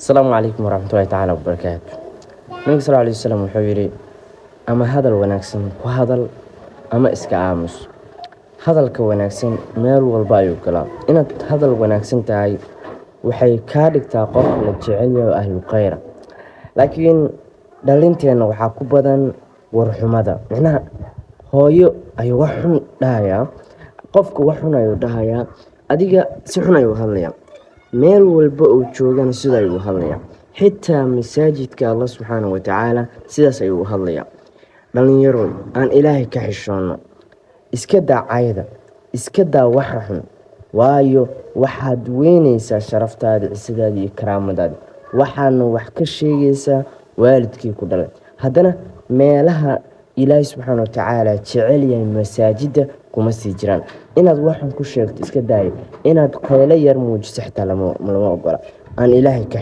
Asalaamu calaykum waraxmatullahi tacaala wabarakaatu. Nabiga sal alay wasalam wuxuu yidhi: ama hadal wanaagsan ku hadal ama iska aamus. Hadalka wanaagsan meel walba ayuu galaa. Inaad hadal wanaagsan tahay waxay kaa dhigtaa qof la jecel yahay oo ahlu khayra. Laakiin dhalinteenna waxaa ku badan warxumada. Micnaha, hooyo ayuu wax xun dhahayaa, qofka wax xun ayuu dhahayaa, adiga si xun ayuu hadlayaa. Meel walba uu joogana sida ayuu hadlayaa, xitaa masaajidka Allah subxaana wa tacaala sidaas ayuu u hadlayaa. Dhallinyaroy, aan Ilaahay ka xishoonno. Iska daa cayda, iska daa waxa xun, waayo waxaad weynaysaa sharaftaada, cisadaada iyo karaamadaada. Waxaadna wax ka sheegaysaa waalidkii ku dhalay. Haddana meelaha Ilaahay subxaana wa tacaala jecel yahay, masaajidda, kuma sii jiraan. Inaad waxan ku sheegto iska daayo, inaad qaylo yar muujiso xitaa lama ogola. Aan Ilaahay ka